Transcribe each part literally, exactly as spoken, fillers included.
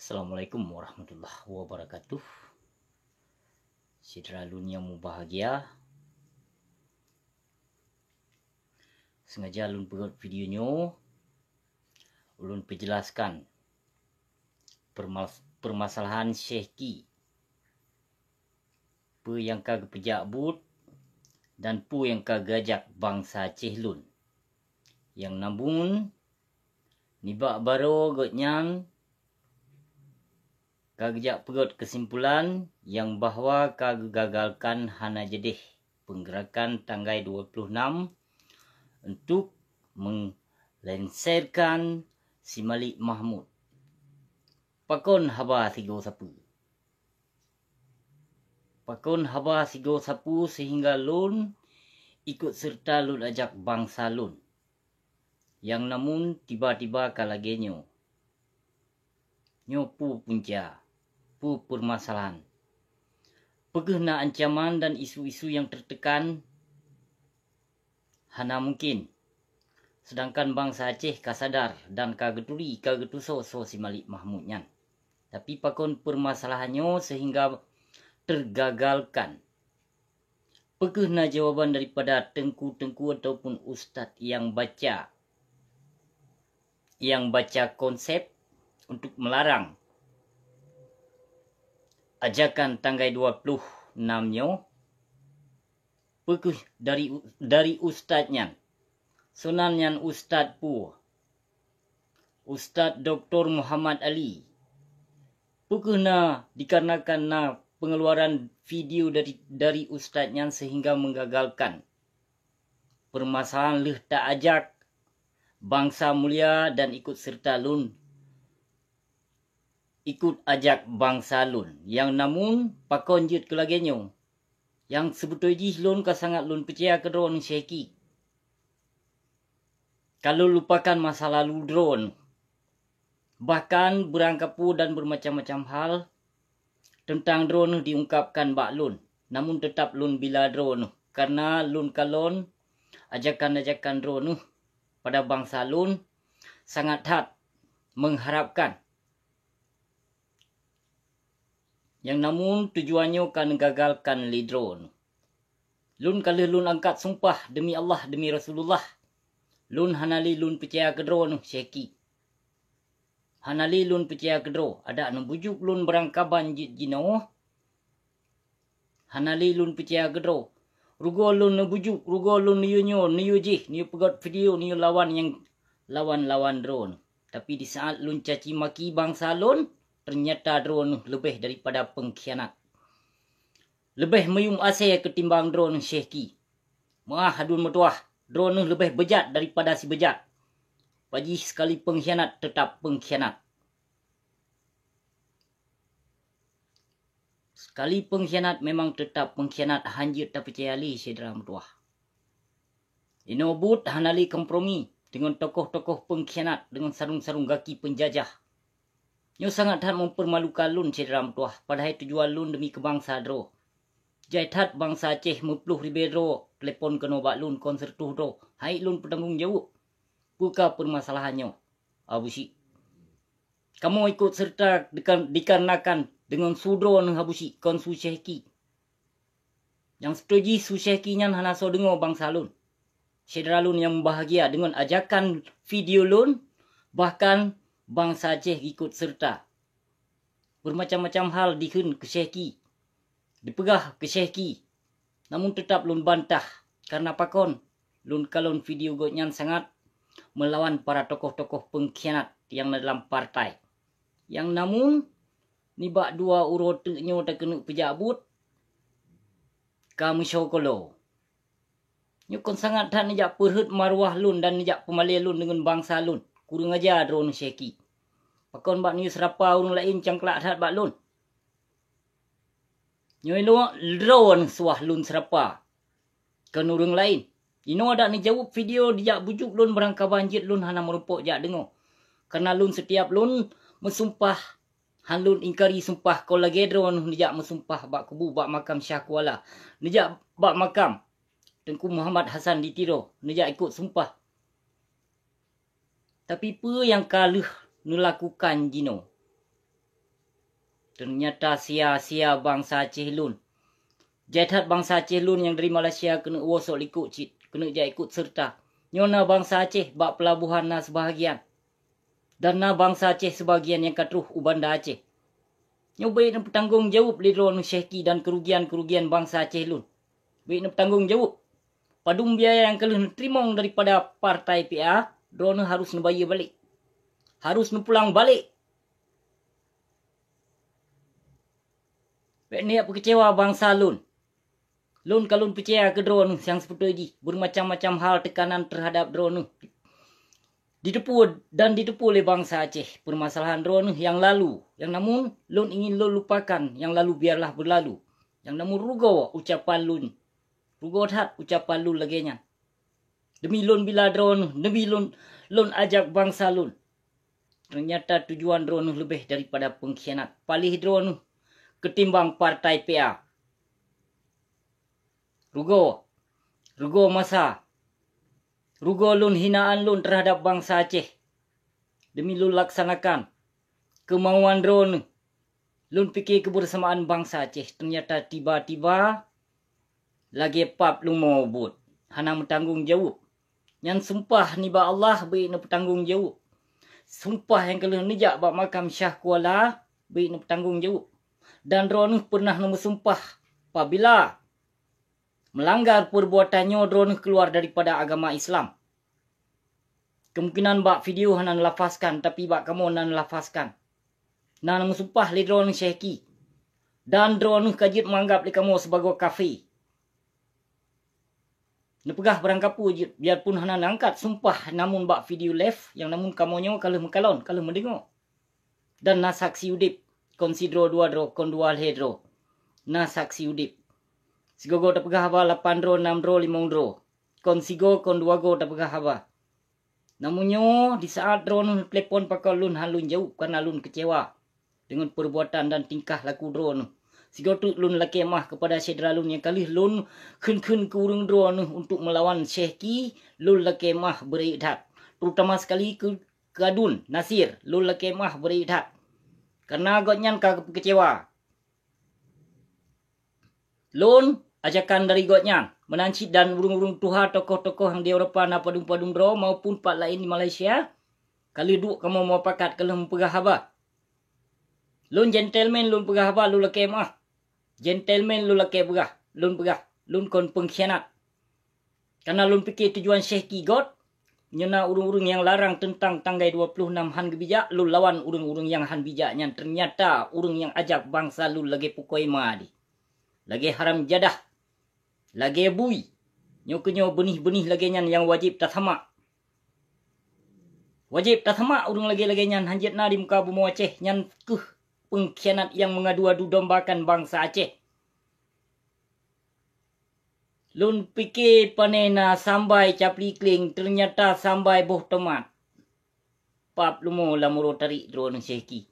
Assalamualaikum warahmatullahi wabarakatuh. Syedara lôn nyang mubahgia, sengaja lôn peugét video nyoe ulôn peujelaskan permas-, permasalahan Syehki. Peue nyang ka geupeujak buet dan peue nyang ka geuajak bansa Aceh lôn. Nyang namun, nibak baroe gobnyan ka geujak peugét keusimpulan nyang bahwa ka geugagalkan hana jadéh peunggerakan tanggai dua puluh enam untuk menglenserkan si Malik Mahmud. Pakon haba sigoe sapeue? Pakon haba sigoe sapeue sehingga lôn ikut serta lôn ajak bansa lôn? Nyang namun tiba-tiba ka lagée nyoe. Nyoe peue punca, peue permasalahan? Peukeuh na ancaman dan isu-isu nyang teutekan? Hana mungkin. Sedangkan bansa Aceh ka sadar dan ka geuturi, ka geutusoe soe si Malik Mahmud nyan. Tapi pakon permasalahan nyoe sehingga tergagalkan? Peukeuh na jawaban daripada teungku-teungku ataupun ustaz nyang baca, nyang baca konsep untuk melarang ajakan tanggai dua puluh enam nyoe? Peukeuh dari, dari ustaz nyan? Sonan nyan ustaz peue? Ustaz Doktor Muhammad Ali. Peukeuh na dikarenakan na pengeluaran video dari, dari ustaz nyan sehingga menggagalkan? Permasalahan lheueh ta ajak bansa mulia dan ikut serta lôn, ikut ajak bansa lôn. Nyang namun pakon jeuet keu lagée nyoe? Nyang seubeutôi jih lôn ka sangat lôn peucaya keu droeneuh Syehki. Ka lôn lupakan masa lalu droeneuh. Bahkan beurangkapeue dan bermacam-macam hal teuntang droeneuh diungkapkan bak lôn, namun teutab lôn bila droeneuh, kareuna lôn kalon ajakan-ajakan droeneuh pada bansa lôn sangat that mengharapkan. Nyang namun tujuan nyoe ka neugagalkan lé droeneuh. Lôn ka lheueh lôn angkat sumpah demi Allah, demi Rasulullah, lôn hana lé lôn peucaya keu droeneuh Syehki. Hana lé lôn peucaya keu droe, adak neubujuk lôn beurangkaban jeuet jinoe. Hana lé lôn peucaya keu droe. Rugoe lôn neubujuk, rugoe lôn neuyue nyoe, neuyue jih, neuyue peugét video, neuyue lawan nyang lawan-lawan droeneuh. Tapi di saat lôn caci maki bansa lôn, teunyata droeneuh leubeh daripada peungkhianat. Leubeh meuyuem asée keutimbang droeneuh Syehki. Meuah aduen meutuwah, droeneuh leubeh beujat daripada si beujat. Pajih sekali peungkhianat teutab peungkhianat. Sekali peungkhianat memang teutab peungkhianat, hán jeuet tapeucaya lé syedara meutuwah. Inoe buet hana lé kompromi deungon tokoh-tokoh peungkhianat, deungon sarong-sarong gaki peunjajah. Nyoe sangat that meupeurmalukan lôn syedara meutuwah, padahai tujuan lôn demi keu bansa droe. Jai that bansa Aceh meuploh ribée droe telepon keunoe bak lôn kon sireutoh droe, hai lôn peutanggong jaweueb. Peue ka peumasalahan nyoe, Abusyik? Kamoe ikot seureuta dika-, dikarenakan deungon su droeneuh Abusyik, kon su Syehki. Nyang seutôt jih su Syehki nyan hana soe deungoe bansa lôn. Syedara lôn nyang mubahgia deungon ajakan video lôn, bahkan bansa Aceh ikot seureuta. Beumacam-macam hal dikheun keu Syehki, dipeugah keu Syehki, namun teutab lôn bantah. Kareuna pakon? Lôn kalon video gobnyan sangat meulawan para tokoh-tokoh peungkhianat nyang na dalam partai. Nyang namun, nibak dua uroe teuk nyoe takeuneuk peujak buet, ka meusyokolo. Nyoe kon sangat that neujak peurhot maruah lôn dan neujak peumalée lôn deungon bansa lôn. Kureueng aja droeneuh Syehki. Pakon bak neuyue seurapa ureuëng laén cangklak that bak lôn? Nyoe inoe droeneuh suwah lôn seurapa kon ureuëng laén. Inoe adak neujaweueb video dijak bujuk lôn beurangkaban jeuet lôn hana meurumpok jak deungoe. Kareuna lôn sitiap lôn meusumpah, hán lôn ingkari sumpah kon lagée droeneuh neujak meusumpah bak kubu, bak makam Syah Kuala. Neujak bak makam Teungku Muhammad Hasan di Tiro, neujak ikot sumpah. Tapi peue nyang ka lheueh neulakukan jinoe? Teunyata sia-sia bansa Aceh lôn. Jai that bansa Aceh lôn nyang dari Malaysia keuneuk woe sok likot cit, keuneuk jak ikot seureuta. Nyoe na bansa Aceh bak peulabohan na seubahagian. Dan na bansa Aceh seubahagian nyang ka troh u Banda Aceh. Nyoe bèk neupeutanggong jaweueb lé droeneuh syehki dan keurugian-keurugian bansa Aceh lôn. Bèk neupeutanggong jaweueb. Padum biaya nyang ka lheueh neuteurimong daripada partai P A, droeneuh harôh neubayeue balek. Harôh neupulang balek. Bèk neujak peukeucewa bansa lôn. Lôn ka lôn peucaya keu droeneuh nyang seubeutôi jih, beureumacam-macam hal teukanan teuhadab droeneuh. Diteupeue dan diteupeue lé bansa Aceh peumasalahan droeneuh nyang lalu, nyang namun lôn ingin lôn lupakan nyang lalu biarlah beurlalu. Nyang namun rugoe ucapan lôn. Rugoe that ucapan lôn lagèe nyan. Demi lôn bila droeneuh, demi lôn, lôn ajak bansa lôn. Teunyata tujuan droeneuh leubeh daripada peungkhianat. Paléh droeneuh keutimbang partai P A. Rugoe, rugoe masa, rugoe lôn hinaan lôn teuhadab bansa Aceh. Demi lôn laksanakan keumauan droeneuh. Lôn pike keubeureusamaan bansa Aceh, teunyata tiba-tiba lagèe pap lumo buet, hana meutanggong jaweueb. Nyan sumpah nibak Allah bèk neupeutanggong jaweueb. Sumpah nyang ka lheueh neujak bak makam Syah Kuala bèk neupeutanggong jaweueb. Dan droeneuh peureunah neumeusumpah, pabila meulanggar peurbuatan nyoe droeneuh keuluar daripada agama Islam. Kemungkinan bak video hana neulafazkan, tapi bak kamoe na neulafazkan. Na neumeusumpah lé droeneuh syehki. Dan droeneuh ka jeuet meuanggab lé kamoe sibagoe kafé. Neupeugah barang kapeue jeuet, biarpun hana neuangkat sumpah, namun bak video live nyang namun kamoe nyoe ka lheueh meukalon, ka lheueh meudeungoe. Dan na saksi udép, kon sidroe dua droe, kon dua lhèe droe. Na saksi udép. Sigoe-goe tapeugah haba lapan droe, nam droe, limong droe. Kon sigoe, kon dua goe tapeugah haba. Namun nyoe, di saat droeneuh telepon pakon lôn han lôn jaweueb kareuna lôn keucewa deungon peurbuatan dan tingkah laku droeneuh. Sigoe teuk lôn lakèe meu'ah keupada syedara lôn nyang ka lheueh lôn kheun-kheun keu ureueng droeneuh untuk meulawan syehki, lôn lakèe meu'ah beurayek that. Terutama sekali keu, keu Adun Nasir, lôn lakèe meu'ah beurayek that. Kareuna gobnyan ka geupeu keucewa lôn ajakan dari gobnyan. Meunan cit dan ureueng-ureueng tuha, tokoh-tokoh nyang di Eropa na padum-padum droe maupun pat laén di Malaysia, ka lheueh duek kamoe mupakat ka lheueh meupeugah haba. Lôn gentleman lôn peugah haba, lôn lakèe meu'ah. Gentleman lôn lakèe peugah, lôn peugah, lôn kon peungkhianat. Kareuna lôn pike tujuan syehki göt, nyoe na ureueng-ureueng nyang larang teuntang tanggai dua ploh nam han geubijak, lôn lawan ureueng-ureueng nyang han bijak nyan. Teunyata ureueng nyang ajak bansa lôn lagèe pukoi ma di, lagèe haram jadah, lagèe bui. Nyoe keunyoe beunih-beunih lagèe nyan nyang wajéb tasamak. Wajéb tasamak ureueng lagèe-lagèe nyan, han jeuet na di muka bumoe Aceh, nyan keuh peungkhianat nyang meungadu-adu dombakan bansa Aceh. Lôn pike pane na sambai capli kling, teunyata sambai boh tomat. Pap lumo lam uroe tarék droeneuh syehki.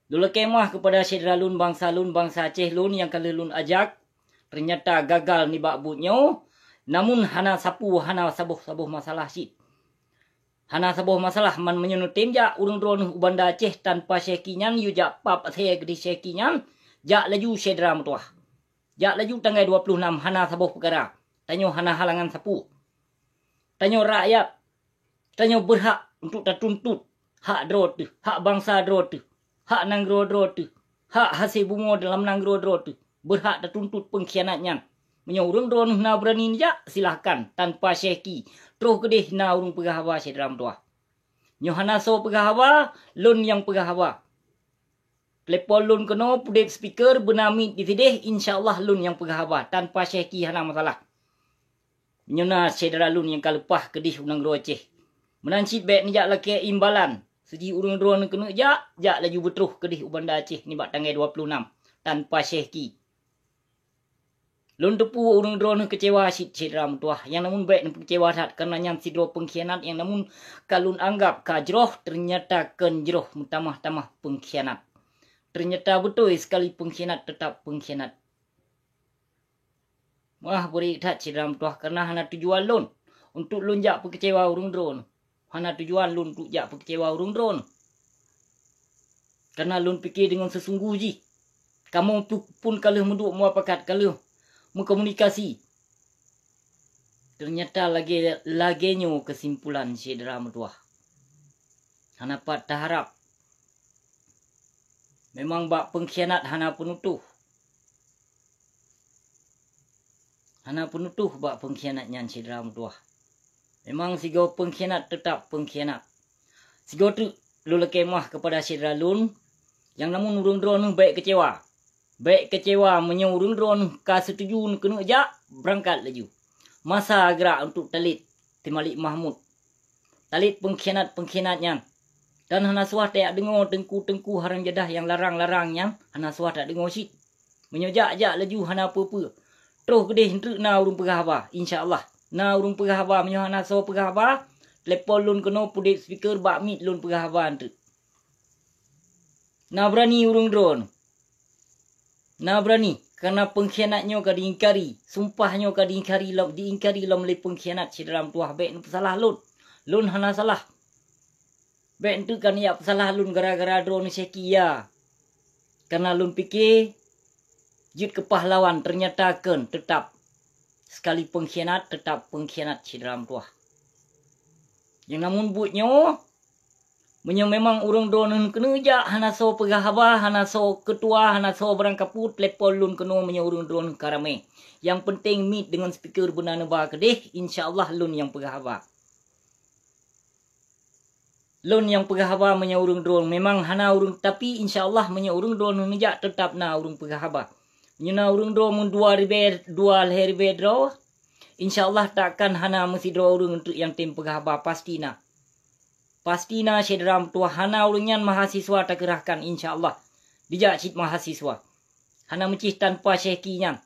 Lôn lakèe meu'ah keupada syedara lôn, bansa lôn, bansa Aceh lôn nyang ka lheueh lôn ajak, teunyata gagal nibak buet nyoe, namun hana sapeue, hana saboh-saboh masalah cit. Hana saboh masalah, man meunyoe neutem jak ureueng droeneuh u Banda Aceh tanpa syehki nyan, yue jak pap asèe keudéh syehki nyan, jak laju syedara meutuwah. Jak laju tanggai dua ploh nam, hana saboh peukara. Tanyoe hana halangan sapeue. Tanyoe rakyat, tanyoe beurhak untuk tatuntut hak droe teuh, hak bansa droe teuh, hak nanggroe droe teuh, hak hasé bumoe dalam nanggroe droe teuh. Beurhak tatuntut peungkhianat nyan. Meunyoe ureueng droeneuh na beurani neujak, silahkan, tanpa syehki. Troh keudéh na ureueng peugah haba syedara meutuwah. Nyoe hana soe peugah haba, lôn nyang peugah haba. Telepon lôn keunoe, pudeb speaker, beuna mic di sidéh, insya Allah lôn nyang peugah haba, tanpa syehki hana masalah. Nyoe na syedara lôn nyang ka leupah keudéh u nanggroe Aceh. Meunan cit bèk neujak lakèe imbalan. Sijih ureueng droeneuh keuneuk jak, jak laju beutroh keudéh u Banda Aceh nibak tanggai dua ploh nam, tanpa syehki. Lôn teupeue ureueng droeneuh keucewa cit syedara meutuwah, nyang namun bèk neupeucewa that, kareuna nyan sidroe peungkhianat nyang namun ka lôn anggab ka jroh, teunyata kon jroh, meutamah-tamah peungkhianat. Teunyata beutôi seukali peungkhianat teutap peungkhianat. Meu'ah beurayek that syedara meutuwah, kareuna hana tujuan lôn untuk lôn jak peukeucewa ureueng droeneuh. Hana tujuan lôn untuk jak peukeucewa ureueng droeneuh. Karena lôn pike deungon seusunggoh jih, kamoe pu-, pun ka lheueh meuduek mupakat, ka lheueh meukomunikasi. Teunyata lagée, lagée nyoe keusimpulan syedara meutuwah. Hana pat taharab. Memang bak peungkhianat hana peunutoh. Hana peunutoh bak peungkhianat nyan syedara meutuwah. Memang sigoe peungkhianat teutap peungkhianat. Sigoe teuk lôn lakée meu'ah keupada syedara lôn, nyang namun ureuëng droeneueh bék keucewa. Bék keucewa meunyoe ureuëng droeneueh ka seutuju neukeuneuk jak, beurangkat laju. Masa geurak untuk talét si Malik Mahmud. Talét peungkhianat-peungkhianat nyan. Dan hana suah tajak deungoe teungku-teungku haram jadah nyang larang-larang nyan, hana suah tadeungoe cit. Meunyoe jak, jak laju hana peue-peue. Troh keudeh eunteuk na ureuëng peugah haba, insya Allah. Na ureuëng peugah haba, meunyoe hana soe peugah haba, telepon lôn keunoe, peuduek speaker bak mic lôn peugah haba eunteuk. Na beurani ureuëng droeneueh. Na beurani, karena peungkhianat nyoe ka diingkari, sumpah nyoe ka diingkari lom, diingkari lom lé peungkhianat syedara meutuwah, bék neupeusalah lôn. Lôn hana salah. Bék eunteuk ka neujak peusalah lôn gara-gara droeneueh Syeh Ki, ya. Karena lôn pike jeuet keu pahlawan, teunyata kheun teutap sekali peungkhianat, teutap peungkhianat syedara meutuwah. Nyang namun buet nyoe, meunyoe memang ureuëng droeneueh keuneuk jak, hana soe peugah haba, hana soe keutua, hana soe barangkapeue, telepon lôn keunoe meunyoe ureuëng droeneueh ka ramé. Nyang peunteng mic deungon speaker beuna neuba keudeh, insya Allah lôn nyang peugah haba. Lôn nyang peugah haba meunyoe ureuëng droeneueh, memang hana ureuëng, tapi insya Allah meunyoe ureuëng droeneueh neujak, teutap na ureuëng peugah haba. Meunyoe na ureuëng droeneueh dua ribée, dua lhée ribée droe, insya Allah takkan hana meusidroe ureuëng eunteuk nyang tem peugah haba, pasti na. Pasti na syedara meutuwah, hana ureuëng nyan mahasiswa takeurahkan, insya Allah dijak cit mahasiswa. Hana meucih tanpa Syeh Ki nyan.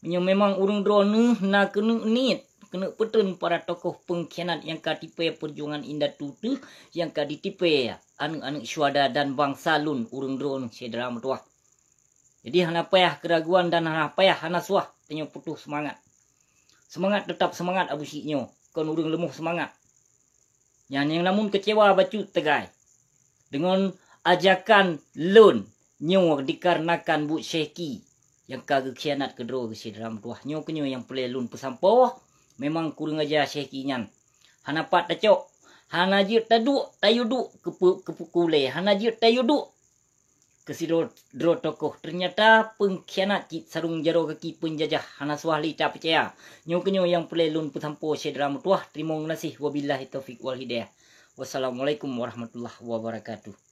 Meunyoe memang ureuëng droeneueh na keuneuk niet, keuneuk peutrön para tokoh peungkhianat nyang ka tipée peujuangan indatu teuh, nyang ka ditipée aneuëk-aneuëk syuhada dan bansa lôn, ureuëng droeneueh syedara meutuwah. Jadi hana payah keuraguan dan hana payah, hana suah tanyoe putôh seumangat. Seumangat, teutap seumangat, Abu Syik nyoe kon ureuëng leumoh seumangat. Nyan nyang namun keucewa bacut teugai deungon ajakan lôn nyoe, dikarenakan buet Syeh Ki nyang ka geukhianat keu droe syedara meutuwah. Nyoe keunyoe nyang peureulée lôn peusampoe, memang kureueng aja Syeh Ki nyan. Hana pat tacok, hana jeuet taduek, tayue duek keu peu-, keu peue ulée, hana jeuet tayue duek keu sidroe droe tokoh. Teunyata peungkhianat cit sarong jaroe gaki peunjajah, hana suah lé tapeucaya. Nyoe keunyoe nyang peureulée lôn peusampoe syedara meutuwah. Teurimong geunaséh, wabillahi taufiq wal hidayah. Wassalamualaikum warahmatullahi wabarakatuh.